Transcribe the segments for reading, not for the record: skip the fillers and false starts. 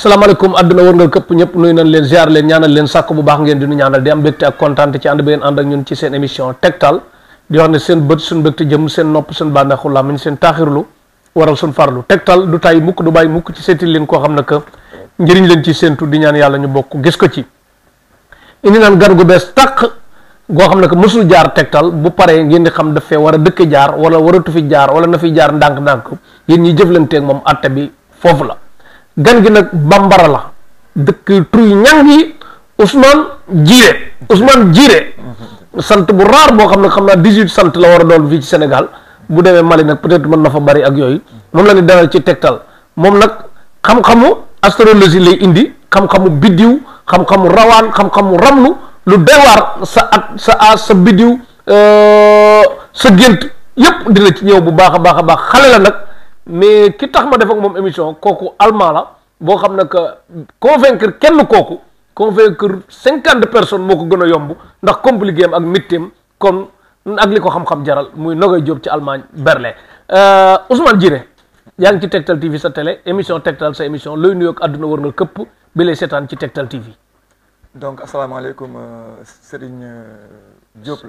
salaamaaleykum àdduna wërngal këpp ñëpp nuyu nañ leen ziar leen ñaanal leen sàkk bu baax ngeen di nu ñaanal di am mbégte ak kontaan ci ànd bi ngeen ànd ak ñun ci seen émission tegtal di wax ne seen bët suñ mbégte jëm seen nopp seen bànneexu làmmiñ seen taaxirlu waral suñ farlu tegtal du tay mukk du bàyyi mukk ci seetil leen koo xam ne que njëriñ leen ci séentu di ñaan yàlla ñu bokk gis ko ci indi naan gan gu bees tàq goo xam ne que mësul jaar tegtal bu paree ngeen di xam daf fee war a dëkk jaar wala waratu fi jaar wala na fi jaar ndànk-ndànk yéen ñi jëflanteeg moom atte bi foofu la gan gi nag bambara la dëkk truy ñang yi Ousmane Djiré sant bu raar boo xam ne xam naa 18 sant la war a doon fii ci Sénégal bu demee Mali nag peut-être mën na fa bari ak yooyu moom la ni dalal ci tegtal moom nag xam-xamu astrologie lay indi xam-xamu biddiw xam-xamu rawaan xam-xamu ramlu lu deewaar sa at sa aas sa biddiw sa gént yépp dina ci ñëw bu baax a baax a baax xale la nag mais ki tax ma def ak moom émission kooku allemand la boo xam ne que convaincre kenn kooku convaincre 50 personnes moo ko gën a yomb ndax compliqué am ak mitteem kon ak li ko xam-xam jaral muy Nogay Diop ci Allemagne Berlin Ousmane Djiré yaa ngi ci Tektal TV sa télé émission Tektal sa émission looy nuyoog àdduna wërngal këpp bi lay seetaan ci Tektal TV. donc asalaamaaleykum Serigne Diop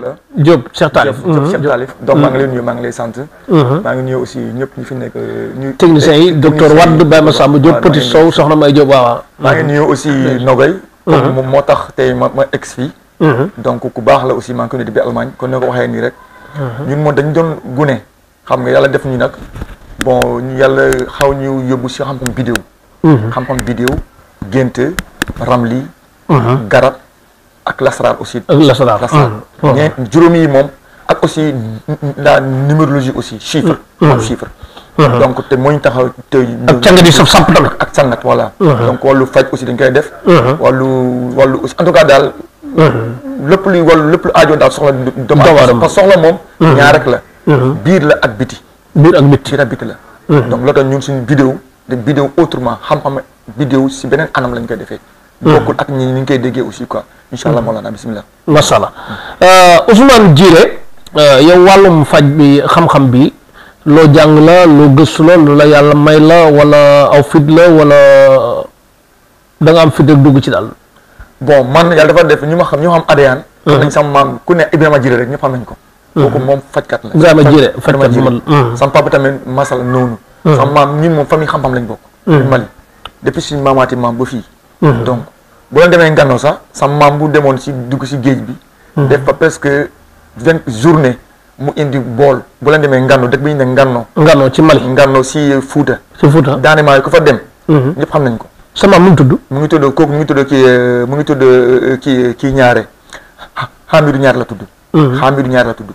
la. Diop Cheikh Talif. Diop Cheikh Talif donc maa ngi lay nuyu maa ngi lay sant. maa ngi nuyu aussi ñëpp ñu fi nekk ñu. techniciens yi docteur Wade Baye Massamba Diop Petit Sow soxna May Diop waaw. maa ngi nuyu aussi Nogay. kooku moom moo tax tey ma ex fii. donc ku baax la aussi maa ngi koy nuyu depuis Allemagne kon ne ko waxee nii rek. ñun moom dañu doon gune xam nga yàlla def ñu nag bon yàlla xaw ñu yóbbu si xam-xam vidéo. xam-xam vidéo gént ramli. garab. ak lasaraar aussi. ak lasaraar ñeent juróomi yi moom ak aussi la numérologie aussi chiffre. am chiffre. donc te moo ñu taxaw te. ak cangat yi saf samp tamit. ak cangat voilà. donc wàllu faj aussi dañ koy def. wàllu aussi en tout cas daal. lépp luy aajo daal soxla doomu aadama parce que soxla moom. ñaar rek la. biir la ak biti. biir ak biti la. donc loolu tax ñun suñu vidéo autrement xam-xam vidéo si beneen anam lañ koy defee. bokkul ak ñi ñu koy déggee aussi quoi incha allah Mawlana bisimilah. macha allah Ousmane Djiré yow wàllum faj bi xam-xam bi loo jàng la loo gëstu la lu la yàlla may la wala aw fit la wala da nga am fit rek dugg ci daal. bon man yàlla dafa def ñu xam ADN. xam nañ sama maam ku ne Ibrahima Djiré rek ñëpp xam nañ ko. kooku moom fajkat la. Ibrahima Djiré fajkat bu mag. sama papa tamit masala noonu. sama maam ñun moom famille xam-xam lañ bokk. Mali depuis suñu maamaati maam ba fii. donc bu leen demee ngannoo sax sama maam bu demoon si dugg si géej bi. def fa presque 20 journée mu indi bool bu leen demee ngannoo dëkk bi ñu ne ngannoo ci Mali ngannoo si Fouta. daane maa ku fa dem. ñëpp xam nañ ko. sa maam mu ngi tudd. mu ngi tudd kii ñaare Hamidou Ñaar la tudd. Hamidou Ñaar la tudd.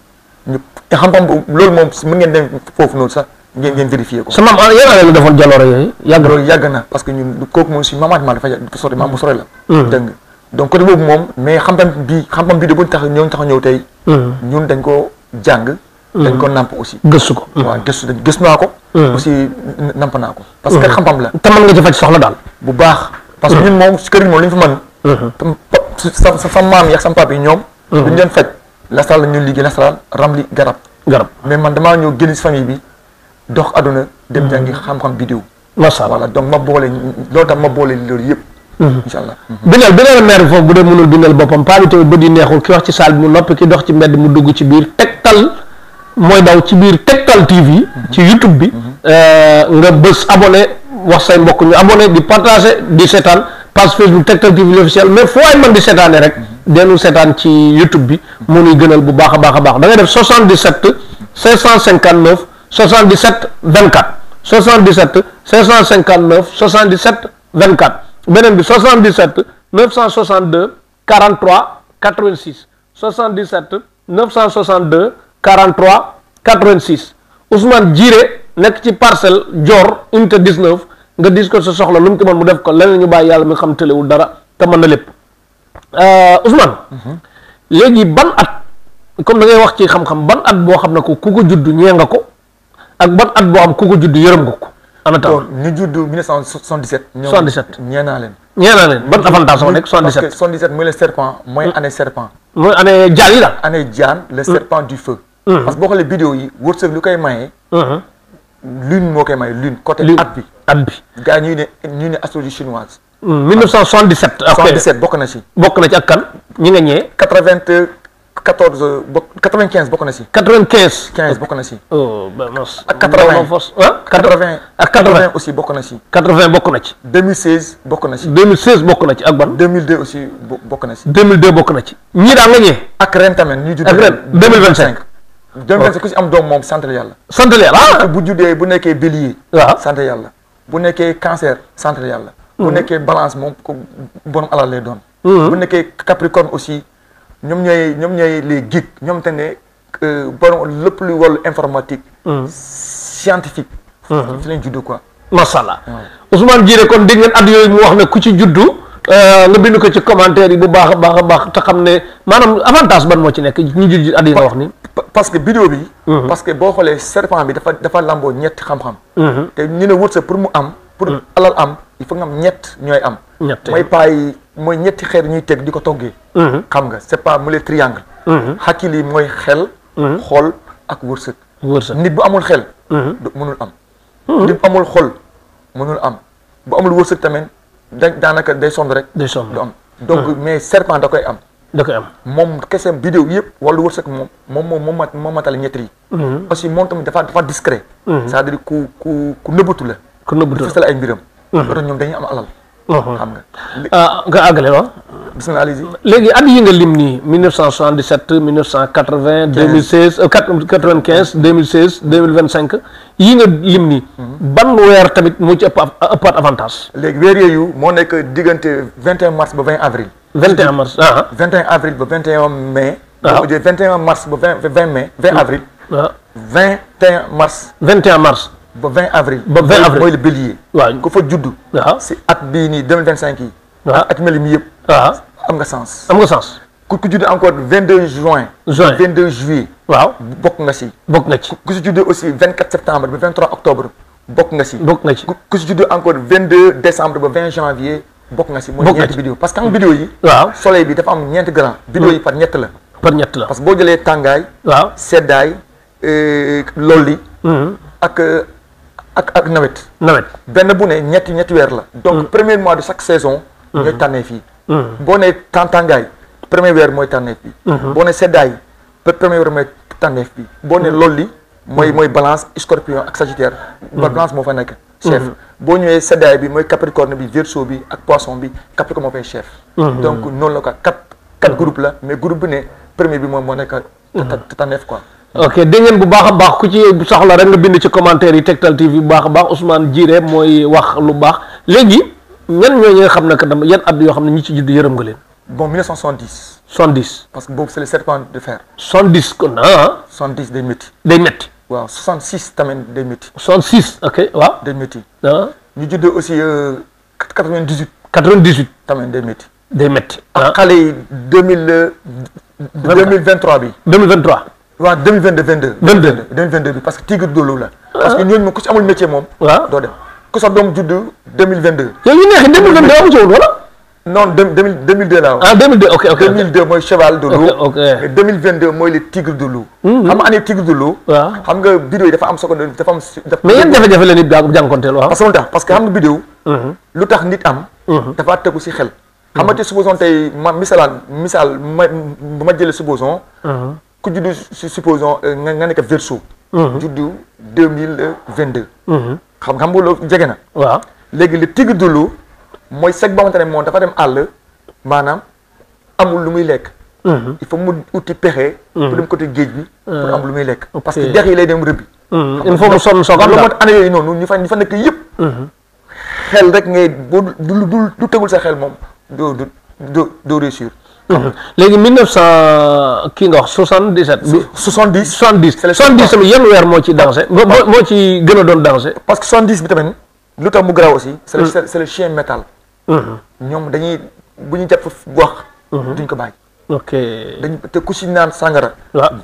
ñëpp xam-xam loolu moom mën ngeen dem foofu noonu sax. ngeen vérifié ko. sa maam yan année la defoon jaloore yooyu yàgg na parce que ñun kooku moom si maamaat ma dafa sori maam bu sori la. dégg nga donc côté boobu moom mais xam-xam bi de bu tax ñëw tey. ñun dañ ko jàng. dañ ko namp aussi. gëstu ko. waaw gëstu naa ko. aussi namp naa ko. parce que xam-xam la. te mën nga ci faj soxla daal. bu baax parce que ñun moom si kër gi moom li ñu fa mën. sa maam yi ak sa papa yi ñoom. duñ leen faj lasaraar la ñu liggéey lasaraar ramli garab. mais man damaa ñëw génn si famille bi. dox aduna dem jàngi xam-xam vidéo. macha allah voilà donc ma boole loolu yëpp. incha allah. bindal maire foofu bu dee mënul bindal boppam paa bi tamit bët yi neexul ki wax ci salle bi mu noppi ki dox ci mbedd mu dugg ci biir Tektal mooy daw ci biir Tektal TV. ci YouTube bi. nga bës abonné wax say mbokk ñu abonné di partagé di seetaan page Facebook Tektal TV l'officiel mais foo ay mën di seetaane rek. dellu seetaan ci YouTube bi. moo nuy gënal bu baax a baax a baax da ngay def 77 559. 77 24 77 559 77 24 beneen bi 77 962 43 86 77 962 43 86 Ousmane Djiré nekk ci parcelle Dior unité 19 nga dis ko sa soxla lu mu ci mën mu def ko leneen ñu bàyyi yàlla mi xam tëlewul dara te mën na lépp Ousmane. léegi ban at comme da ngay wax ci xam-xam ban at boo xam ne ko ku ko judd ñee nga ko. ak ban at boo xam ku ko judd yërëm nga ko. ana taw ñu judd 1977. 77 ñee naa leen. ban avantage moo nekk 77. parce que 77 mooy le serpent mooy année serpent. mooy année jaan yi daal. année jaan le serpent du feu. parce que boo xoolee vidéo yi wërsëg lu koy maye. lune moo koy may lune côté Lune. at bi at bi. gars yi ñuy ne astrologie chinoise 1977. ok 77 bokk na ci bokk na ci ak kan ñi nga ñee. 94 95 bokk na ci 95. 15 bokk na ci oh ben mos. ak 80 80 ak 80 aussi bokk na ci 80 bokk na ci. 2016 bokk na ci 2016 bokk na ci ak ban. 2002 aussi bokk na ci 2002 bokk na ci. ñii daal nga ñee. ak ren tamit ñu judd ak ren 2025. 2025 ku ci am doom moom sant yàlla sant yàlla ah. bu juddee bu nekkee bélier waaw sant yàlla bu nekkee cancer sant yàlla bu nekkee balance moom ko borom alal lay doon bu nekkee capricorne aussi ñoom ñooy les geeks ñoom te ne borom lépp luy wàllu informatique scientifique fi lañ judd quoi macha allah. Ousmane Diiré kon dégg ngeen at yooyu mu wax ne ku ci juddu nga bind ko ci commentaire yi bu baax a baax te xam ne maanaam avantage ban moo ci nekk ñu judd at yi nga wax ni. parce que vidéo bi parce que boo xoolee serpent bi dafa lamboo ñetti xam-xam te ñu ne wërsëg pour mu am pour alal am il faut nga am ñett ñooy am mooy payi mooy ñetti xeer ñuy teg di ko toggee xam nga c'est pas mu les triangle xakkil yi mooy xel xool ak wërsëg nit bu amul xel mënul am nit bu amul xol mënul am bu amul wërsëg tamit daanaka day sonn rek du am donc mais serpent da koy am da koy am moom kese vidéo yëpp wàllu wërsëg moom matal ñett yi aussi moom tamit dafa discret c'est-à-dire ku nëbbatu la ku nëbbatu la ay mbiram loolu ñoom dañuy am alal xam nga nga àggale waaw bismillah allez-y léegi at yi nga lim nii 1977 1980 2016 95 2016 2025 yi nga lim nii ban weer tamit moo ci ëppaat avantage léegi weer yooyu moo nekk diggante 21 mars ba 20 avril 21 mars 21 avril ba 21 mai 21 mars ba 20 mai 20 avril 21 mars 21 mars ba 20 avril ba 20 avril mooy le bélier waaw ku fa juddu waaw si at bii nii 2025 yi at mel mi yëpp waaw am nga sens am nga sens ku judd encore 22 juin 22 juillet waaw bokk nga si bokk nga ci ku si judd aussi 24 septembre ba 23 octobre bokk nga si ku si judd encore 22 décembre ba 20 janvier bokk nga si mooy ñeenti vidéo parce que am vidéo yi waaw soleil bi dafa am ñeenti grand vidéo yi par ñett la parce que boo jëlee tàngaay waaw seddaay lolli ak nawet benn bu ne ñetti weer la donc premier mois de chaque saison ñooy tànnee fii boo ne tàngaay premier weer mooy tànneef bi boo ne seddaay premier weer mooy tànneef bi boo ne lolli mooy balance scorpion ak sagittaire balance moo fa nekk chef boo ñëwee seddaay bi mooy capricorne bi verseau bi ak poisson bi capricorne moo fay chef donc noonu la quoi quatre groupe la mais groupe bi ne premier bi moom moo nekk tànneef quoi ok dégg ngeen bu baax a baax ku ci soxla rek nga bind ci commentaire yi Tektal TV bu baax a baax Ousmane Diiré mooy wax lu baax léegi ñan ñooy ñi nga xam ne que dama yan at yoo xam ne ñi ci judd yërëm nga leen bon 1970 70 parce que boobu c'est le serpent de fer 70 kon 70 day métti waaw 66 tamit day métti 66 ok waaw day métti ñu judd aussi 98 tamit day métti ak xale yi 2023 bi 2023 waaw 2022 bi parce que tigre de l'eau la parce que ñooñu moom ku ci amul métier moom waaw doo dem ku sa doom judd 2022 yow ñu neexee 2022 amu ci woon wala non 2002 laa wax 2002 ok 2002 mooy cheval de l'eau ok mais 2022 mooy le tigre de l'eau xam nga année tigre de l'eau waaw xam nga vidéo yi dafa am seconde dafa am mais yan jafe-jafe la nit jànkonteel waaw parce que xam nga vidéo lu tax nit am dafa tegu si xel xam nga te supposons tey misaal ma jëlee supposons ku juddu supposons nga nekk verseau juddu 2022 xam nga loolu jege na waaw léegi le tigre de l'eau mooy sec boo xamante ne moom dafa dem àll maanaam amul lu muy lekk il faut mu uti pexe pour dem côté géej bi pour am lu muy lekk parce que dex yi lay dem rëbbi il faut mu sonn soog loolu moo tax année yooyu noonu ñu fa nekk yëpp xel rek ngay boo du tegul sa xel moom doo réussir léegi 1900 kii nga wax 77 bi 70 tamit yan weer moo ci danger moo ci gën a doon danger parce que 70 bi tamit lu tax mu garaaw aussi c'est le chien métal ñoom dañuy bu ñu jàpp wax duñ ko bàyyi ok te ku si naan sàngara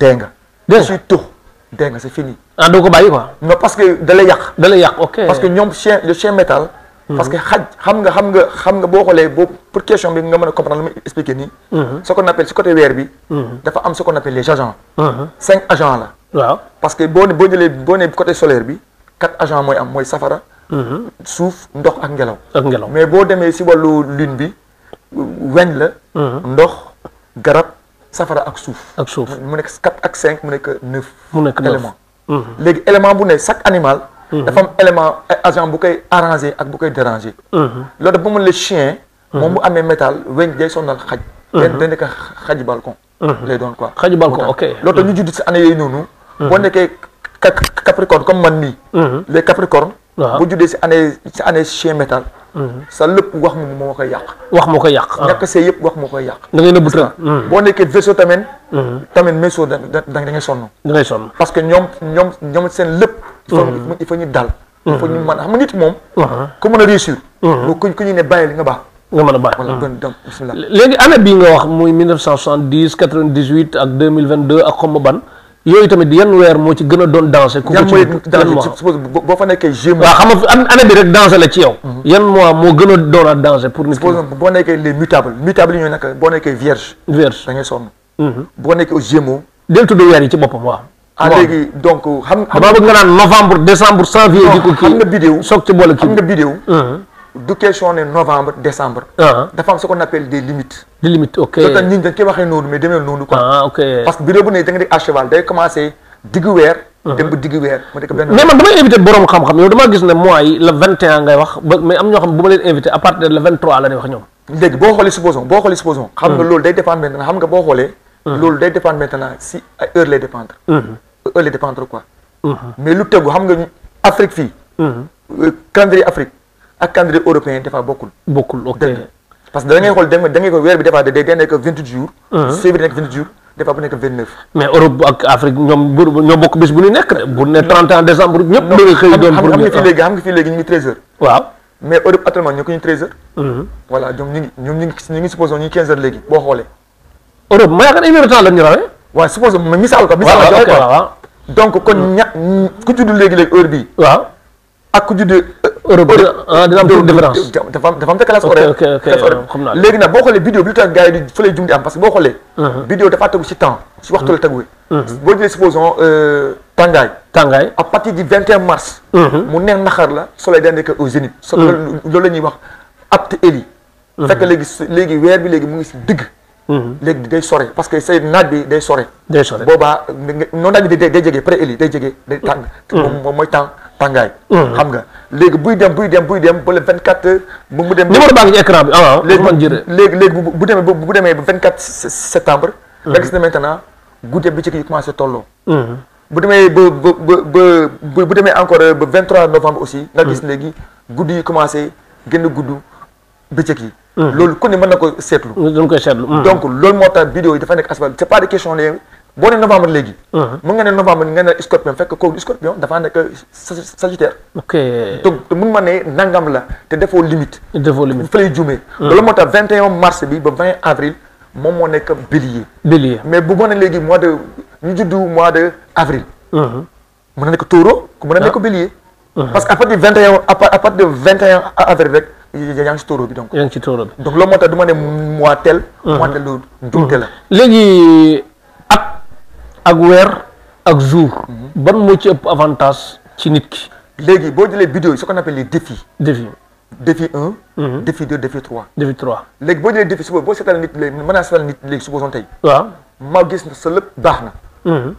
dee nga ku si tux dee nga c'est fini doo ko bàyyi quoi non parce que da lay yàq ok parce que ñoom le chien métal parce que xaj xam nga boo xoolee pour question bi nga mën a comprendre lu muy expliquer nii ce qu'on appelle si côté weer bi dafa am ce qu'on appelle les agents 5 agents la waaw parce que boo nee côté solaire bi 4 agents mooy am mooy safara. suuf ndox ak ngelaw. ak ngelaw mais boo demee si wàllu lune bi weñ la. ndox garab safara ak suuf. ak suuf mu nekk 4 ak 5 mu nekk 9. mu nekk 9 élément. léegi élément bu ne chaque animal. dafa am élément agent bu koy arranger ak bu koy déranger. loolu dafa mën le chien. moom bu amee métal weñ day sonal xaj. day nekk xaj balcon. lay doon quoi xaju balcon ok. loolu tax ñu judd si année yooyu noonu. boo nekkee capricorne comme man nii. les capricornes. waaw bu juddee si année chien métal. sa lépp wax moo koy yàq. wax moo koy yàq. ñàkk see yëpp wax moo koy yàq. da ngay nëbbu tënk. boo nekkee verseau tamit. tamit verseau da ngay sonn. da ngay sonn. parce que ñoom seen lépp. il faut ñu dal. il faut ñu mën xam nga nit moom. ku mën a réussir. ku ñu ne bàyyi li nga baax. nga mën a baax. voilà donc bismillah. léegi année bii nga wax muy 1970 98 ak 2022 ak xomb ban yooyu tamit yan weer moo ci gën a doon danger. ku ko ci yan mois boo fa nekkee Gémeaux. waaw xam nga année bi rek danger la ci yow. yan mois moo gën a doonaat danger pour nit ki. boo nekkee les mutables yi ñooy nag boo nekkee vierge. da ngay sonn. boo nekkee au Gémeaux. del tudd weer yi ci boppam waaw. léegi donc xam damaa bëgg nga naan novembre décembre janvier. di ko kii xam nga bidéo soog ci boole kii xam nga bidéo. du question ne novembre décembre. dafa am ce qu'on appelle des limites. des limites ok. loolu tax ñun dañ koy waxee noonu mais demee noonu quoi. ok parce que bidéo bu ne da nga di à cheval day commencé diggu weer. dem ba diggu weer mu nekk benn. mais man damay invité borom xam-xam yow damaa gis ne mois yi le 21 ngay wax ba mais am ñoo xam bu ma leen invité à partir de le 23 la ñuy wax ñoom. léegi boo xoolee supposons xam nga loolu day dépendre maintenant xam nga boo xoolee. loolu day dépendre maintenant si ay heure lay dépendre. heure lay dépendre quoi. mais lu tegu xam nga Afrique fii. calendrier Afrique ak calendrier européen dafa bokkul. ok. parce que da ngay xool da ngay ko weer bi dafa day nekk 28 jours. février nekk 28 jours dafa bu nekk 29. mais Europe ak Afrique ñoo bokk bis bu ñu nekk de bu ne 31 décembre ñëpp da nga xëy doon. xam nga fii léegi ñu ngi 13h. waaw mais Europe actuellement ñu ko ñu 13h. voilà ñu ngi supposons ñu ngi 15h léegi boo xoolee. Europe ma yaakaar une heure de temps la ñu rawee. waaw supposons mais misaal ko. waaw donc kon ku judd léegi heure bii. waaw ak ku judd. Europe dina am tuuti différence. dafa am décalage horaire. xam naa léegi nag boo xoolee vidéo bi lu tax gars yi di fa lay jum di am parce que boo xoolee. vidéo dafa tegu ci temps ci waxtu la teguwee. boo jëlee supposons tàngaay. à partir du 21 mars. mu neex naxar la soleil day nekk au zénith. loolu la ñuy wax apte éli. fekk léegi weer bi léegi mu ngi si digg. léegi day sore parce que say naaj bi day sore. boobaa noonu naaj bi day jege pré éli day jege day tàng. moom mooy tàngaay. xam nga léegi buy dem ba le 24. mu dem numéro baa ngi ci écran bi léegi bu demee ba 24 septembre. nga gis ne maintenant guddi bi ci kii commencé tolloo. bu demee bu demee encore ba 23 novembre aussi. nga gis léegi guddi yi commencé gën a gudd bëccëg yi. loolu ku ne mën na ko seetlu. dañ koy seetlu. donc loolu moo tax vidéo yi dafa nekk aspect c'est pas des questions les boo nee novembre léegi. mën nga ne novembre nga ne scorpion fekk kooku scorpion dafa nekk sagittaire. ok donc te mën ma ne nangam la te defoo limite. fa lay juumee. loolu moo tax 21 mars bi ba 20 avril moom moo nekk bélier. mais bu ma ne léegi ñu juddu mois de avril. mën na nekk taureau ku mën na nekk bélier. parce que à partir de 21 avril rek. yaa ngi ci taureau bi donc. yaa ngi ci taureau bi. donc loolu moo tax du ma ne mois tel. mois tel loolu jumte la. léegi ak weer ak jour. ban moo ci ëpp avantage ci nit ki. léegi boo jëlee vidéo yi ce qu'on appelle les défis. défi 1. défi 2 défi 3. défi 3. léegi boo jëlee défi suba boo seetal nit léegi mën naa seetal nit léegi supposons tey. waaw ma gis na sa lépp baax na.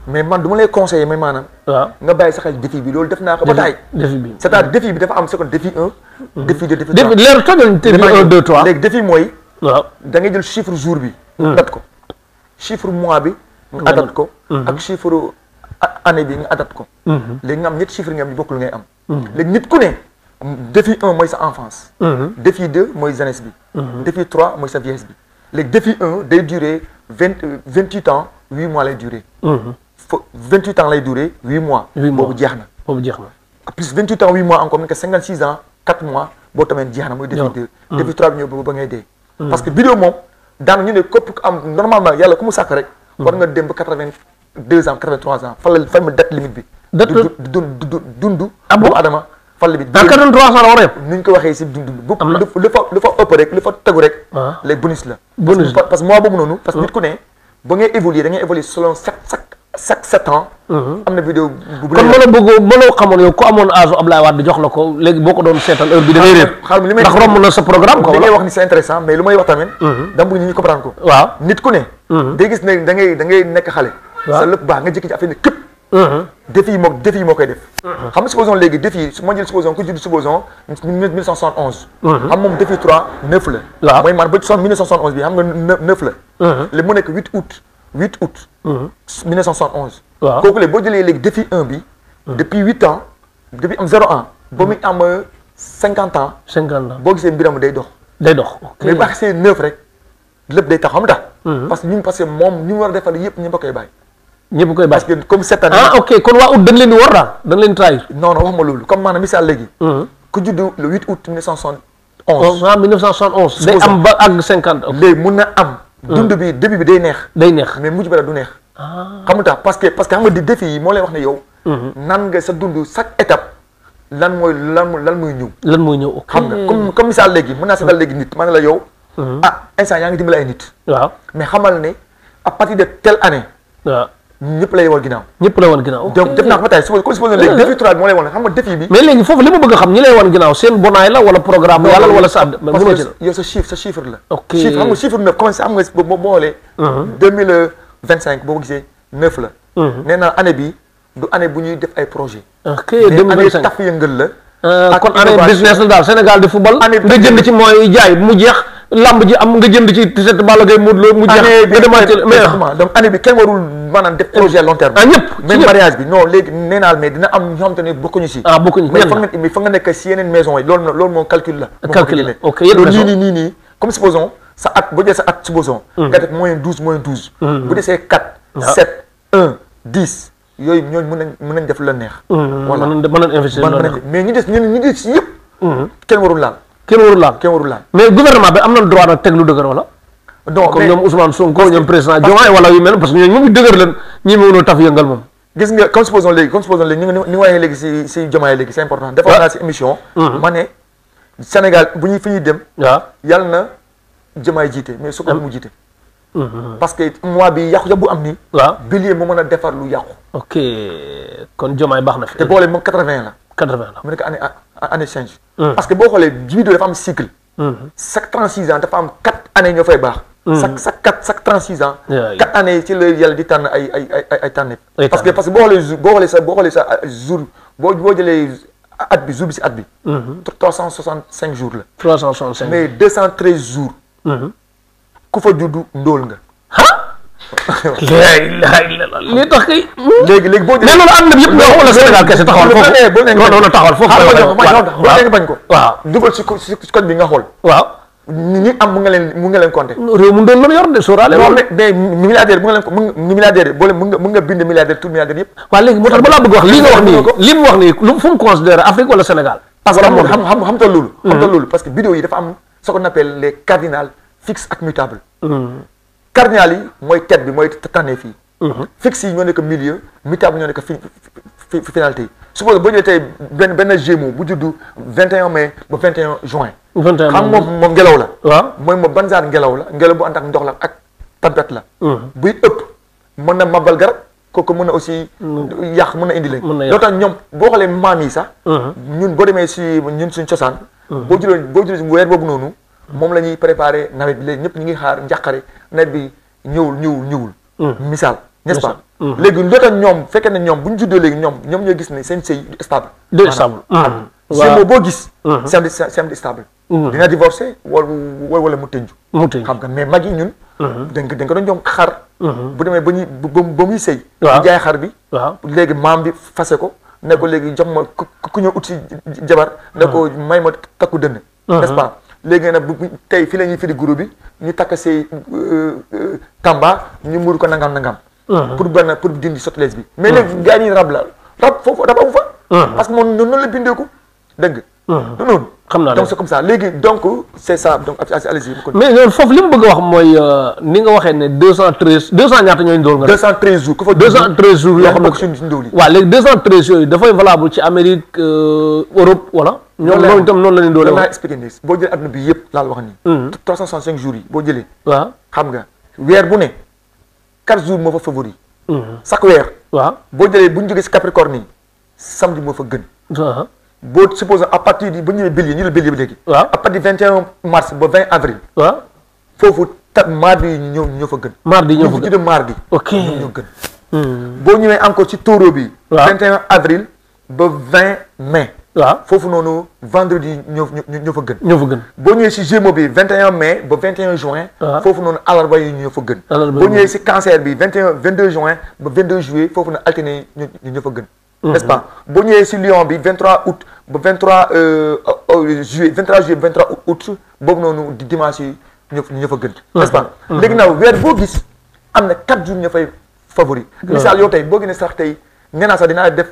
mais man du ma lay conseiller mais maanaam. waaw nga bàyyi sa xel défi bi loolu def naa ko ba taay. défi bi c'est-à-dire défi bi dafa am ce qu'on défi 1. défi 2 défi 3 défi leer tojal défi 1 2 3. léegi défi mooy. waaw da ngay jël chiffre jour bi. nga adapté ko chiffre mois bi. nga adapté ko. ak chiffre année bi nga adapté ko. léegi nga am ñetti chiffres nga am ñu bokkul ngay am. léegi nit ku ne. défi 1 mooy sa enfance. défi 2 mooy jeunesse bi. défi 3 mooy sa vieillesse bi. léegi défi 1 day durer 28 ans 8 mois lay durer. 28 ans lay durer 8 mois. boobu jeex na. plus 28 ans 8 mois encore nekk 56 ans 4 mois boo tamit jeex na mooy défi 2. défi 3 bi ñëw ba ngay dee. parce que vidéo moom daan ñu ne képp ku am normalement yàlla ku mu sàkk rek. war nga dem ba 82 ans 83 ans fan ma date limite bi. dund. doomu adama fàll bi. dans 83 ans la war a yem. ni ñu ko waxee si dund. am na lu fa ëpp rek lu fa tegu rek. léegi bonus la. bonus parce que mois boobu noonu. parce que nit ku ne ba ngay évoluer da ngay évoluer selon chaque 7 ans. am na vidéo bu kon mënoo xamoon yow ku amoon âge Abdoulaye Wade jox la ko léegi boo ko doon seetal heure bi da ngay réer. xam li may ndax romb na sa programme ko. li ngay wax ni c'est intéressant mais lu may wax tamit. dama bëgg ñu comprendre ko. waaw nit ku ne. day gis ne da ngay nekk xale. sa lépp baax nga jékki ci affaire ne këpp. défi yi moo koy def. xam nga supposons léegi défi yi su ma jël supposons ku judd supposons 1971. xam moom défi 3 9 la. waaw mooy maanaam ba 1971 bi xam nga 9 la. léegi mu nekk 8 août 1971. waaw kooku léegi boo jëlee léegi défi 1 bi. depuis 8 ans depuis am 0 ans. ba muy am 50 ans. 50 ans boo gisee mbiram day dox. day dox mais bu àggsee 9 rek lépp day tax xam nga. parce que moom ñu war a defal yëpp ñu koy bàyyi. ñëpp koy bàyyi parce que comme cette année. Ok kon waa août dañ leen di war daal dañ leen di trahir. non wax ma loolu comme maanaam misaal léegi. ku judd le 8 août 1971. ah 1971. day am ba àgg 50. léegi mun na am. dund bi début bi day neex. day neex mais mujj ba du neex. xam nga tax parce que xam nga di défi yi moo lay wax ne yow. nan nga sa dund chaque étape lan mooy ñëw. lan mooy ñëw ok xam nga comme misaal léegi mën naa seetal léegi nit ma ne la yow. instant yaa ngi dimbali ay nit. waaw mais xamal ne à partir de telle année. waaw. ñëpp lay woon ginnaaw. ñëpp lay woon ginnaaw donc def naa ko ba tey supposé léegi défi 3 bi moo lay woon xam nga défi bi. mais léegi foofu li ma bëgg a xam ñi lay woon ginnaaw seen bonaay la wala programme yàlla wala sa parce que yow sa chiffre la. ok xam nga chiffre 9 comme xam nga boo xoolee. 2025 boo ko gisee 9 la. nee naa année bi du année bu ñuy def ay projet. ok 2025 année taf yëngal la. kon année business la daal Sénégal di football. nga jënd ci mooy jaay mu jeex. lamb ji am nga jënd ci t-shirt Balla Gaye Modou Lo mu jeex nga demaat mais donc année bi kenn warul maanaam def projet long terme. ñëpp même mariage bi non léegi nee naa mais dina am ñoo xamante ne bokkuñu si. bokkuñu mais fa nga nekk si yeneen maison yi loolu moom calcul la. calcul la ok yéen maison nii comme supposons sa at boo jëlee sa at supposons. nga def -12 bu desee 4 7 1 10 yooyu ñooñu mën nañ def lu la neex. voilà mën nañ investir mais ñu des si yëpp. kenn warul laal. kenn warul laal mais gouvernement bi am na droit nag teg lu dëgër wala. non comme ñoom Ousmane Sonko ñoom président Diomaye wala yu mel parce que ñooñu moom dëgër leen ñi mënul a taf yëngal moom. gis nga comme supposons léegi ni waxee léegi si Diomaye léegi c'est important. defoon naa si émission. ma ne Sénégal fi ñuy dem. waaw yàlla na Diomaye jiite mais su ko mu jiite. parce que mois bi yàqu bu am nii. waaw bilier mu mën a defar lu yàqu. ok kon Diomaye baax na fi. te boole moom 80 la. 80 la mu nekk année change. parce que boo xoolee vidéo dafa am cycle. chaque 36 ans dafa am 4 années ñoo fay baax. chaque 36 ans. 4 années ci la yàlla di tànn ay tànn. parce que boo xoolee sa jour boo jëlee at bi jour bi si at bi. 365 jours la. 365 mais 213 jours. ku fa juddu ndóol nga. li tax kay. léegi boo jëlee mais loolu am na yëpp nga wala Sénégal kese taxawal foofu. nga bañ ko. waaw dugal si code bi nga xool. waaw ñi am mu nga leen compter. réew mu doon la yor de sóoraale. mais milliardaire milliardaire boole mun nga bind milliardaire tout milliardaire yëpp. waaw léegi moo tax balaa bëgg wax li nga wax nii li mu wax nii lu fu mu considéré Afrique wala Sénégal. parce que xam nga loolu. parce que vidéo yi dafa am ce qu'on appelle les cardinal fixe ak mutable. cardinal yi mooy tête bi mooy tànnee fii. fixe yi ñoo nekk milieu mutable ñoo nekk finalité yi. suppose boo jëlee tey benn Gémeaux bu juddu 21 mai ba 21 juin. 21 xam moom ngelaw la. waaw mooy moom ban genre ngelaw la ngelaw bu ànd ak ndox la ak tempête la. buy ëpp mën na mabal garab kooku mën na aussi. yàq mën na indi leen. loolu tax ñoom boo xoolee maam yi sax. ñun boo demee si ñun suñ cosaan. boo jëlee weer boobu noonu. moom la ñuy préparé nawet bi léegi ñëpp ñu ngi xaar njàqare nawet bi ñëwul. misaal n'est-ce pas. léegi loo tax ñoom fekkee ne ñoom bu ñu juddoo léegi ñoom ñoo gis ne seen sëy du stable. du stable. waaw boo gis. c'est stable. dina divorcé wala mu tënju. xam nga mais mag yi ñun. dañ ko doon ñoom xar. bu demee ba muy sëy. waaw jaay xar bi. waaw léegi maam bi fase ko ne ko léegi jox ma ku ñëw ut si jabar. ne ko may ma takku dënn. n'est-ce pas. léegi nag tey fii la ñuy firi groupe bi ñu takk say tamba ñu muur ko nangam. pour dindi sottelees bi. mais léegi gars yi rab foofu rab amu fa. parce que moom noonu la bindeeku dégg nga. noonu. xam naa donc c'est comme ça léegi donc c'est ça donc allez-y. mais loolu foofu li mu bëgg a wax mooy ni nga waxee ne 213 200 ñaata ñooy ndóol nga. 213 jours ku fa 213 jours yoo xam ne suñu ndóol yi. waaw léegi 213 yooyu dafay valable ci Amérique Europe wala. ñoom itam noonu la ñu doole wax expliqué nii boo jëlee adduna bi yëpp laal wax nii. 365 jours yi boo jëlee. waaw xam nga weer bu ne 4 jours moo fa favori. chaque weer. waaw boo jëlee bu ñu jógee si Capricorne yi samedi moo fa gën. boo supposé à partir du bu ñu nee bélier ñu ne bélier bi léegi. waaw à partir du 21 mars ba 20 avril. waaw foofu mardi yi ñoo fa gën. mardi ñoo fa ñu gën tuddee mardi. ok ñoo gën. boo ñëwee encore ci taureau bi. waaw 21 avril ba 20 mai. waaw foofu noonu vendredi ñoo fa gën. ñoo fa gën. boo ñëwee si Gémeaux bi 21 mai ba 21 juin. waaw foofu noonu alarba yi ñoo fa gën. alarba boo ñëwee si cancer bi 22 juin ba 22 juillet foofu na alterné ñoo fa gën. n'est-ce pas boo ñëwee si Lion bi 23 août ba 23 juillet 23 juillet ba 23 août boobu noonu di dimanche yi ñoo fa gën. n'est-ce pas léegi nag weer boo gis am na 4 jours ñoo fay favori. misaal yow tey boo gënee sax tey. nee naa sax dinaa def.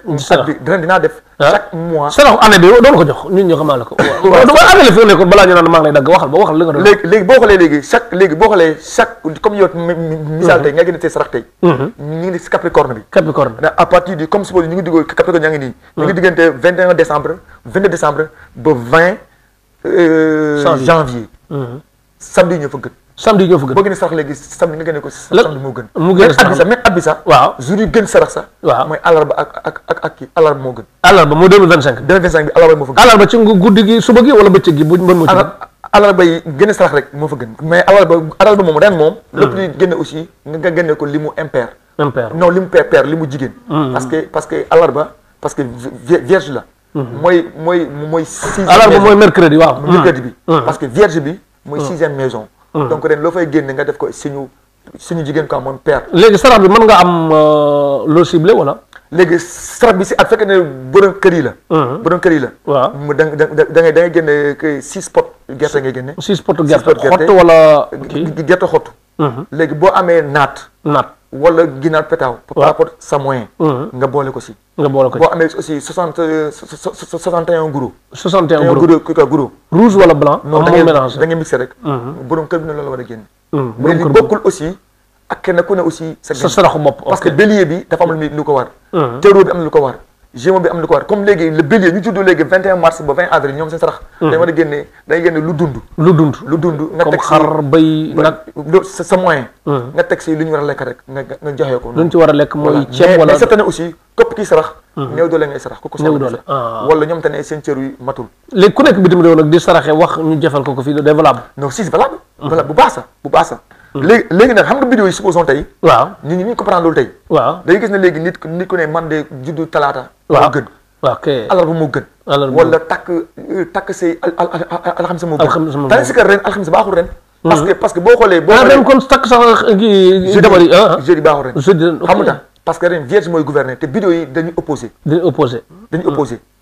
dinaa def. chaque mois. saraxu année bi doon ko jox ñun ñu xamal ko. waaw dama année fi nekkoon balaa ñu naan maa ngi lay dagg waxal ba waxal li nga doon. léegi boo xoolee chaque comme yow misaal tey nga gën a tey sarax tey. ñu ngi si Capricorne bi. Capricorne à partir du comme suppose ñu ngi dugg Capricorne ñaa ngi nii. ñu ngi diggante 21 décembre 22 décembre ba 20 janvier. samedi ñoo fa gën. samedi ñoo fa gën boo gën a sarax léegi samedi nga génne ko samedi moo gën. mu gën a même at bi sax. waaw jour yu gën sarax sax. waaw mooy àllarba ak kii àllarba moo gën. àllarba moo 2025. 2025 bi àllarba moo fa gën. àllarba ci guddi gi suba gi wala bëccëg gi bu mën moo ci gën. àllarba yi gën a sarax rek moo fa gën mais àllarba moom ren moom. lépp luy génne aussi nga génne ko li mu impair. non li mu pair li mu jigéen. parce que àllarba parce que vierge la. mooy 6. àllarba mooy mercredi waaw. mercredi bi. parce que vierge bi mooy 6e maison. donc ren loo fay génne nga def ko suñu jigéen quoi moom père. léegi sarax bi mën nga am loo ciblé wala. léegi sarax bi si ak fekkee ne borom kër yi la. borom kër yi la. waaw mu da ngay génne 6 pot gerte ngay génne. 6 pot gerte xott wala kii gerte xott. léegi boo amee naat. wala ginaar pétaaw. par rapport sa moyen. nga boole ko si. boo amee aussi 61 guro. 61 guro. rouge wala blanc. non da ngay mixé rek. borom kër bi ne loolu la war a génne. mais li bokkul aussi ak kenn ku ne aussi. sa saraxu bopp parce que bélier bi dafa am lu ko war. taureau bi am na lu ko war. Gémeaux bi am na lu ko war comme léegi le bélier ñu juddoo léegi 21 mars ba 20 avril ñoom seen sarax. dañ war a génne lu dund. nga teg si xar bay nag. sa moyen. nga teg si lu ñu war a lekk rek nga joxe ko. lu ñu ci war a lekk mooy ceeb wala mais cette année aussi képp kii sarax. néew doole ngay sarax. néew doole wala ñoom te ne seen cër yi matul. léegi ku nekk bitim réew nag di saraxe wax ñu jëfal ko fii day valable. non si c'est valable. bu baax sax. léegi nag xam nga vidéo yi supposons tey. waaw nit ñi ñu comprendre loolu tey. waaw day gis ne léegi nit ku ne man de juddu talaata. waaw moo gën. ok àllarba moo gën. wala takk say alxames moo gën. tandis que ren alxames baaxul ren. parce que boo xoolee. ren kon takk sax kii. jabar yi jeudi baaxul ren. jeudi xam nga parce que ren vierge mooy gouverner te vidéo yi dañuy opposé.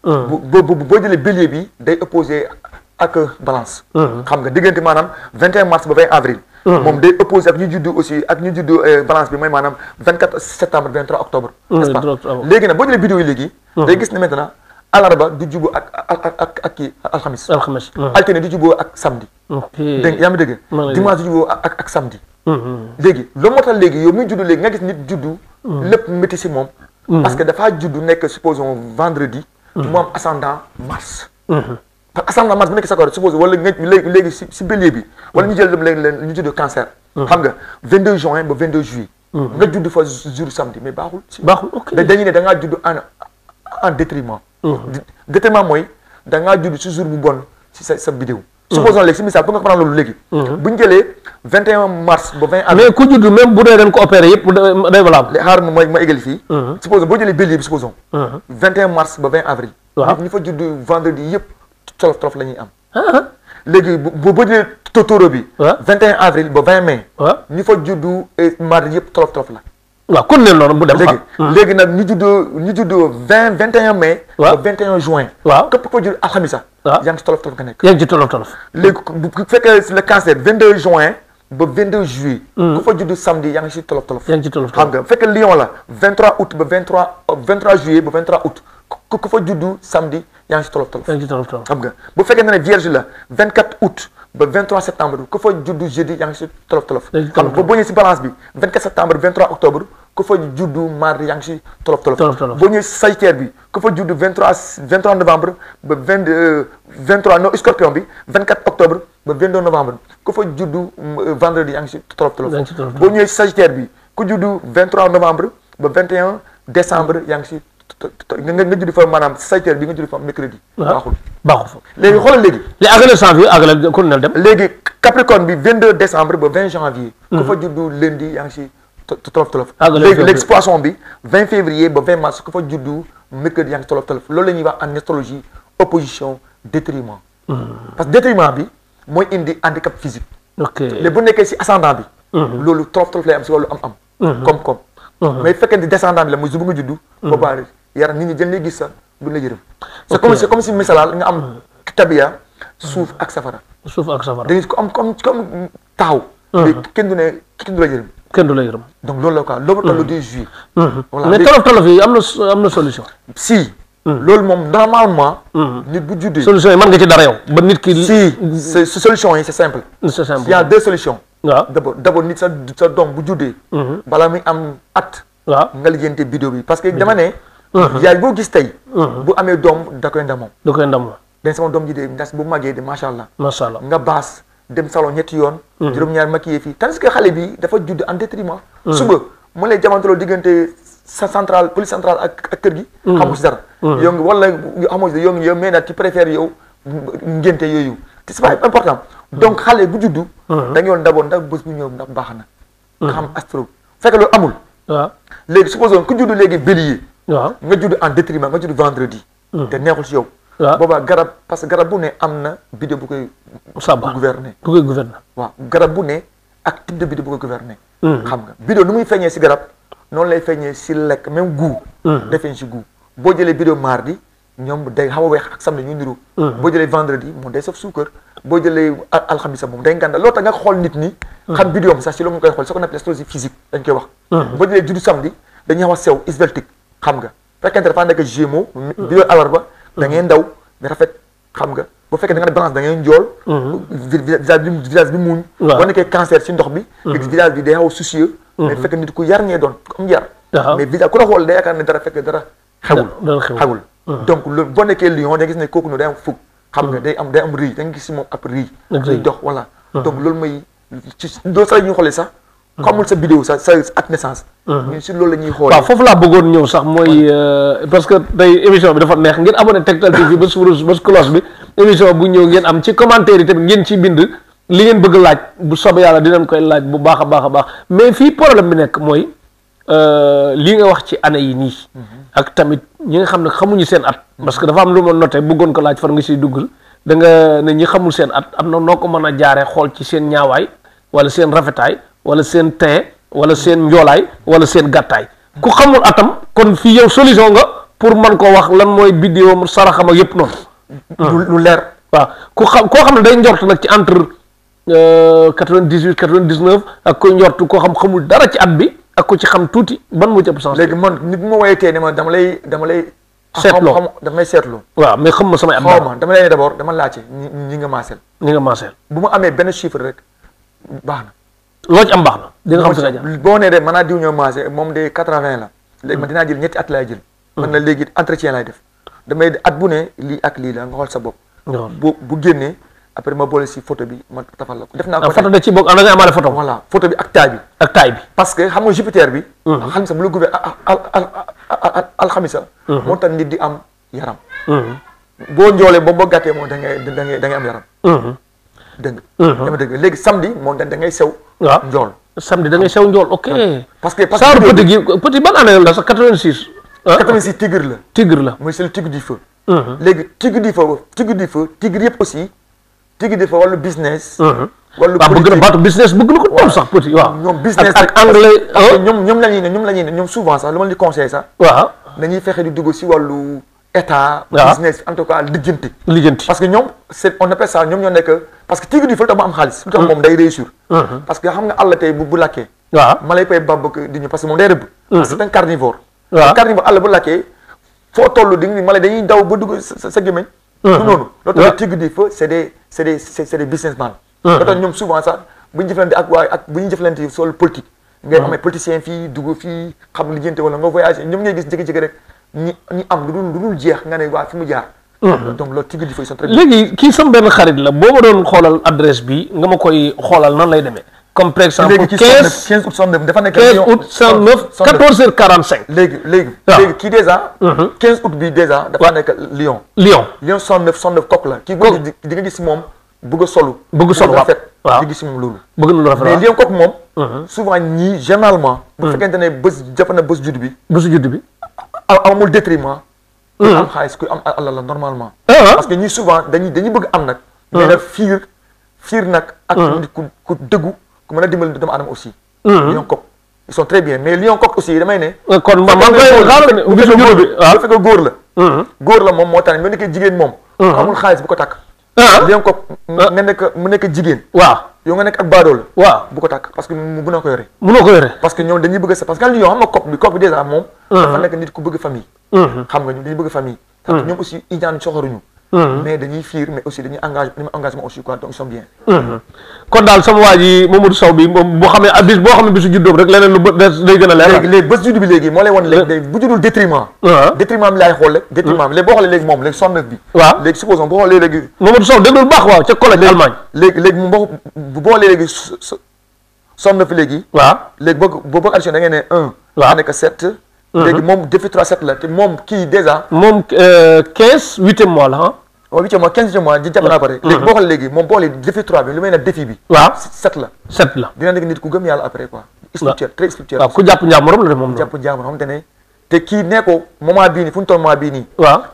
boo jëlee bélier bi day opposé ak balance. xam nga diggante maanaam 21 mars ba 20 avril. moom day opposé ak ñu juddu aussi ak ñu juddu balance bi mooy maanaam 24 septembre 23 octobre. n'est-ce pas léegi nag boo jëlee vidéo yi léegi. day gis ne maintenant alarba du juboo ak kii alxamis. altine du juboo ak samedi. dégg yaa ngi dégg. dimanche du juboo ak samedi. léegi loolu moo tax léegi yow muy juddu léegi nga gis nit juddu. lépp métti si moom. parce que dafaa juddu nekk supposons vendredi. mu am ascendant mars. parce que ascendant mars bu nekk sa kaw suppose wala nga léegi si bélier bi wala ñu jël dem léegi ñu judd cancer. xam nga 22 juin ba 22 juillet. nga judd fa jour samedi mais baaxul. ok dañuy ne da ngaa judd en détriment. détriment mooy da ngaa judd si jour bu bon si sa vidéo. supposons léegi si misaal pour nga comprendre loolu léegi. bu ñu jëlee 21 mars ba 20 avril. mais ku judd même bu dee dañ ko opéré yëpp day valable. xaar ma égali fii. supposons boo jëlee bélier bi supposons. 21 mars ba 20 avril. waaw ñu fa judd vendredi yëpp. tolof la ñuy am. léegi boo jëlee taureau bi. 21 avril ba 20 mai. ñu fa juddu mardi yëpp tolof la. waaw kon ne noonu bu dem. léegi nag ñu juddoo 21 mai. ba 21 juin. waaw képp ko judd alxamisa. yaa ngi ci tolof nga nekk. yaa ngi ci tolof. léegi bu fekkee le cancer 22 juin ba 22 juillet. ku fa juddu samedi yaa ngi ci tolof. yaa ngi ci tolof xam nga bu fekkee lion la 23 août ba 23 juillet ba 23 août. ku fa juddu samedi yaa ngi ci tolof. xam nga bu fekkee ne vierge la 24 août ba 23 septembre ku fa juddu jeudi yaa ngi ci tolof. xam nga boo ñëwee si balance bi 24 septembre 23 octobre ku fa juddu mardi yaa ngi ci tolof. boo ñëwee si sagittaire bi ku fa juddu 23 novembre ba 23 non scorpion bi 24 octobre ba 22 novembre ku fa juddu vendredi yaa ngi ci tolof. boo ñëwee si sagittaire bi ku juddu 23 novembre ba 21 décembre yaa ngi si nga juddi fa maanaam sayteer bi nga juddi fa mercredi. baaxul fa léegi xoolal léegi. li àggale janvier àggale colonel dem. léegi Capricorne bi 22 décembre ba 20 janvier. ku fa juddu lundi yaa ngi si tolof. léegi Poisson bi 20 février ba 20 mars ku fa juddu mercredi yaa ngi tolof loolu la ñuy wax en astrologie opposition détriment. parce que détriment bi mooy indi handicap physique. ok léegi bu nekkee si ascendant bi. loolu tolof lay am si wàllu am-am. koom-koom. mais fekkee ni descendant bi la muy su bu nga juddu. boobaa yaram nit ñi jël lay gis sax du la yërëm. c'est comme si misalal nga am tabiya suuf ak safara. da ngay ko am comme taxaw. kenn du la yërëm. kenn du la yërëm. donc loolu la quoi loolu le 2 juillet. voilà mais tolof yi am na solution. si. loolu moom normalement. nit bu juddee. solution yi mën nga ci dara yow ba nit ki. si solution yi c'est simple. c'est simple il y a 2 solutions. waaw d'abord nit sa doom bu juddee. balaa muy am at. waaw nga lijjante vidéo bi parce que dama ne. yaay boo gis tey. bu amee doom da koy ndamoo. den sama doom ji de ndas bu màggee de macha allah. nga baas dem salon ñetti yoon. juróom-ñaar maquillé fii tandis que xale bi dafa judd en détriment. suba mu lay jamantaloo diggante sa centrale police centrale ak kër gi. xamu si dara. yow nga wala xamoo si yow mais nag tu préfères yow ngénte yooyu te c'est pas important. donc xale bu juddu. da nga yoon d'abord ndax bés bu ñëw ndax baax na. nga xam astro fekk loolu amul. waaw léegi supposons ku juddu léegi bélier. waaw nga judd en détriment nga judd vendredi. te neexul si yow. waaw boobaa garab parce que garab bu ne am na bidéo bu koy. gouverner waaw garab bu ne ak type de bidéo bu koy gouverner. xam nga bidéo nu muy feeñee si garab noonu lay feeñee si lekk même goût. day feeñ si goût boo jëlee bidéo mardi ñoom day xaw a weex ak samedi ñu niru. boo jëlee vendredi moom day saf suukar boo jëlee alxamisa moom day ngànda loolu tax nga xool nit ñi. xam bidéo am sax si loolu nga koy xool ce qu'on appelle astrologie physique dañ koy wax. boo jëlee juddu samedi dañuy xaw a sew isveltique xam nga fekkente dafa nekk Gémeaux. bidéo alarba da ngay ndaw mais rafet xam nga bu fekkee da nga ne balance da ngay njool. visage bi muuñ. boo nekkee cancer ci ndox bi. visage bi day xaw a soucieux. mais fekk nit ku yar ngee doon ku am yar. mais visage ku la xool day yaakaar ne dara fekk dara xewul. donc loolu boo nekkee lion da gis ne kooku noonu day am fukk. xam nga day am rëy da nga gis si moom ab rëy. day dox voilà. donc loolu mooy ci doo sax ñu xoolee sax. xamul sa vidéo sa at naissance. ñun si loolu la ñuy xoolee. waaw foofu laa bëggoon ñëw sax mooy parce que tey émission bi dafa neex ngeen abonné Tektal TV ba suuf ba cloche bi émission bu ñëw ngeen am ci commentaire yi tamit ngeen ci bind li ngeen bëgg laaj bu soobee yàlla dinañ koy laaj bu baax a baax mais fii problème bi nekk mooy lii nga wax ci année yi nii. ak tamit ñi nga xam ne xamuñu seen at. parce que dafa am lu ma noté bëggoon ko laaj far nga siy duggal da nga ne ñi xamul seen at am na noo ko mën a jaaree xool ci seen ñaawaay wala seen rafetaay. wala seen teint wala seen njoolaay wala seen gàttaay ku xamul atam kon fii yow solution nga pour mën koo wax lan mooy bidéo saraxam ak yëpp noonu. lu leer. waaw koo xam ne day njort nag ci entre 98 99 ak koy njort koo xamul dara ci at bi ak ko ci xam tuuti ban moo ci ëpp sens. léegi man nit bu ma woyee tey ne ma dama lay. seetloo damay seetloo. waaw mais xam ma samay at. xaw ma dama lay d'abord dama laajte ñi nga maaseel. bu ma amee benn chiffre rek baax na. loo ci am baax na di nga xam si nga jaar boo nee de mën naa diw ñoo maase moom de 80 la léegi man dinaa jël ñetti at laay jël. man na léegi entretien laay def damay at bu ne lii ak lii la nga xool sa bopp. bu génnee après ma boole si photo bi ma tafal la ko. def naa ko photo de ci bokk am na nga amaale photo. voilà photo bi ak taille bi. parce que xam nga Jupiter bi. alxamisa bu la gubee alxamisa. moo tax nit di am yaram. boo njoolee boo gàttee moom da ngay am yaram. dëgg dama dëgg léegi samedi moom da ngay sew. waaw njool samedi da ngay sew njool ok. parce que petit ban année la sax 86. 86 tigre la. mooy c'est le tigre du feu. léegi tigre du feu tigre yëpp aussi tigre du feu wàllu business. wàllu bëgg na baatu business bëgg na ko ñoom sax petit waaw. ñoom business ak anglais. ñoom la ñuy ne ñoom souvent sax lu ma di conseillé sax. waaw dañuy fexe di dugg si wàllu état. business en tout cas lijjanti. parce que ñoom on appelle ça ñoom ñoo nekk parce que tigre du feu lu tax mu am xaalis. lu tax moom day réussir. parce que xam nga àll tey bu lakkee. waaw ma lay pay bàbb di ñu parce que moom day rëbb. c'est un carnivore. waaw carnivore àll bu lakkee foo toll di ma lay dañuy daw ba dugg sa gémmiñ. noonu loolu tax tigre du feu c'est des businessmen. loolu tax ñoom souvent sax bu ñu jëflante ak bu ñu jëflante sur le politique. ngay amee politicien fii dugg fii xam lijjante wala nga voyagé ñoom ngay gis jékki-jékki rek ñi am lu dul jeex nga ne waa fi mu jaar. donc loolu tigre du feu ils sont très bien. léegi kii sam benn xarit la boo ma doon xoolal adresse bi nga ma koy xoolal nan lay demee comme par exemple léegi ci 15 août 69 dafa nekk 15 août 109 14h45 léegi kii déjà 15 août bi déjà dafa nekk Lyon 69 coq la kii boo di nga gis moom bëgg a solu rafet di gis moom loolu bëgg na lu rafet mais Lyon coq moom souvent ñii généralement bu fekkente ne bés jàpp na bés judd bi amul détriment ku am xaalis ku am alal la normalement parce que ñii souvent dañuy bëgg am nag mais nag fiir nag ak nit ku dëggu ku mën a dimbali doomu aadama aussi Lion coq ils sont très bien mais Lion coq aussi damay ne kon man koy xaaral ne bisu judd bi bu fekkee góor la moom moo tax mu nekkee jigéen moom amul xaalis bu ko takk Lion coq mu nekk jigéen yow nga nekk ak baadoo la bu ko takk parce que mënoo ko yore parce que ñoom dañuy bëgg parce que Lion xam nga coq bi déjà moom dafa nekk nit ku bëgg famille xam nga ñoom dañuy bëgg famille ñoom aussi iñaan soxoruñu mais dañuy fiir mais aussi dañuy engagement aussi quoi donc ils sont bien kon daal sama waa ji Mamadou Sow bi moom boo xamee bis boo xam ne bisu juddoom rek leneen lu day gën a leer léegi bés judd bi léegi moo lay wan léegi bu juddul détriment bi laay xool rek détriment bi léegi boo xoolee léegi moom léegi 69 bi léegi supposons boo xoolee léegi Mamadou Sow déglul baax waaw ca collège Allemagne léegi moom boo xoolee léegi 69 léegi léegi boo bëgg addition da ngeen ne 1 da nekk 7 léegi moom défi 3 7 la te moom kii déjà moom 15 8e mois la waaw 8e mois 15e mois jàpp naa ko rek léegi boo xoolee léegi moom boo xoolee défi 3 bi lu may ne défi bi 7 la dina nekk nit ku gëm yàlla après quoi spirituel très spirituel waaw ku jàpp njàmburam la de moom jàpp njàmburam xam te ne te kii nee ko moment bii nii fu ñu toll moment bii nii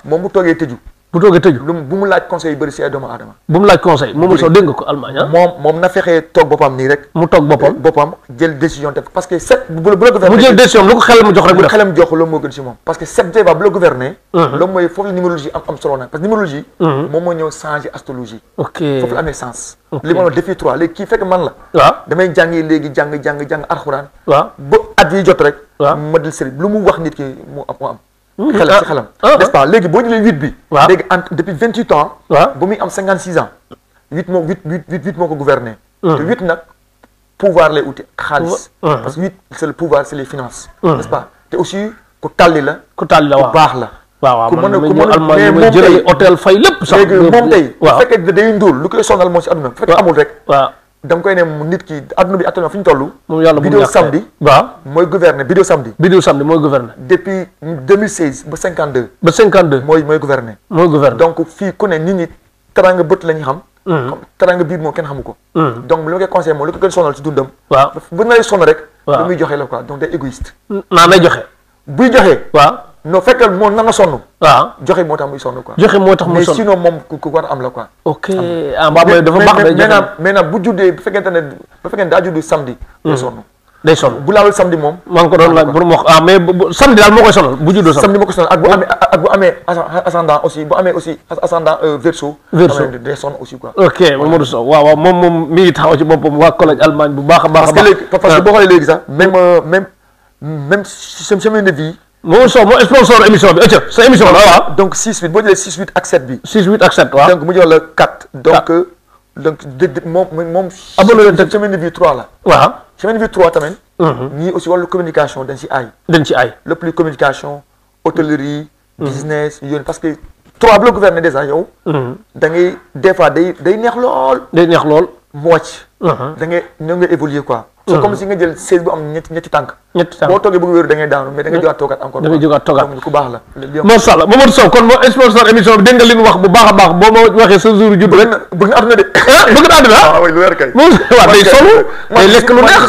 moom bu toogee tëju bu mu laaj conseil yu bëri si ay doomu aadama bu mu laaj conseil moom soo dégg nga ko Allemagne moom na fexee toog boppam nii rek mu toog boppam jël décision def parce que set bu la gouverner mu jël décision lu ko xelam jox rek mu def xelam jox loolu moo gën si moom parce que set déjà bu la gouverner loolu mooy foofu la numérologie am solo nag parce que numérologie moom moo ñëw changer astrologie foofu la amee sens li ma wax défi 3 léegi kii fekk man la damay jàngi léegi jàng alxuraan ba at yi jot rek ma dil sëriñ lu mu wax nit ki mu am xelam n'est-ce pas léegi boo jëlee 8 bi léegi depuis 28 ans ba muy am 56 ans 8 moo ko gouverner te 8 nag pouvoir lay uti xaalis parce que 8 c'est le pouvoir c'est les finances n'est-ce pas te aussi ku tàlli la ku baax la ku mën a mais moom tey hôtel fay lépp sax léegi moom tey bu fekkee day ndóol lu koy sonal moo si àdduna bu fekkee amul rek da nga koy ne nit ki adduna bi actuellement fi ñu toll vidéo samedi mooy gouverner vidéo samedi mooy gouverner depuis 2016 ba 52 mooy gouverner donc fii ku ne nit ñi teranga bët la ñu xam teranga biir moom kenn xamu ko donc li ma koy conseillé moom lu ko gën sonal si dundam bu na lay sonn rek lu muy joxe la quoi donc day égoïste nay joxe buy joxe non fekkal moom na nga sonn joxe moo tax muy sonn quoi joxe moo tax muy sonn mais sinon moom ku war a am la quoi ok dafa baax day joxe maintenant bu juddee bu fekkente daa juddu samedi day sonn bu laalul samedi moom maa ngi ko doon laaj pour mu wax mais samedi daal moo koy sonal bu juddoo samedi moo koy sonal ak bu amee ascendant aussi bu amee aussi ascendant verseau day sonn aussi quoi ok Mamadou Sow waaw moom mi ngi taxaw ci boppam waa collège Allemagne bu baax a baax parce que boo xoolee léegi sax même semaine de vie Mamadou Sow moo sponsor émission bi sa émission la waaw donc 6 8 boo jëlee 6 8 ak 7 bi 6 8 ak 7 waaw donc mu jox la 4 donc moom abonné leen semaine de vie 3 la waaw semaine de vie 3 tamit ñii aussi wàllu communication dañ ci aay le plus communication hôtellerie business yoon parce que 3 bu la gouverner déjà yow da ngay des fois day neex lool mu wàcc da ngay ñoo nga évoluer quoi c'est comme si nga jël 16 bu am ñetti tànk boo toogee bëgg wéeru da ngay daanu mais da ngay jógaat toogaat encore donc ku baax la macha allah Mamadou Sow kon moo sponsor émission bi dégg nga li mu wax bu baax a baax boo ma waxee sa jour judd rek bëgg nga àdduna de bëgg na àdduna waaw lu weer kay waaw day solu day lekk lu neex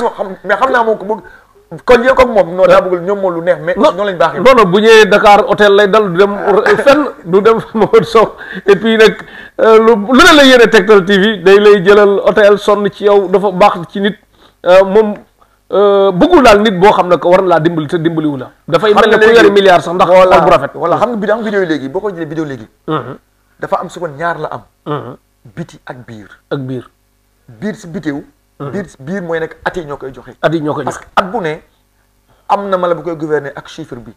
mais xam naa moom ko bëgg kon yow comme moom non daa bëgg ñoom moom lu neex mais ñoo lañ baaxee non bu ñëwee Dakar hôtel lay dal du dem fenn du dem Mamadou Sow et puis nag lu ne la yéene Tektal TV day lay jëlal hôtel sonn ci yow dafa baax ci nit moom bëggul daal nit boo xam ne ko war na laa dimbali te dimbaliwu la dafay mel ne ku yori milliard sax ndax xol bu rafet voilà xam nga vidéo yi léegi boo ko jëlee vidéo léegi dafa am suba ñaar la am biti ak biir si bitéew biir mooy nekk at yi ñoo koy joxe at yi ñoo koy parce que at bu ne am na mala bu koy gouverner ak chiffre bi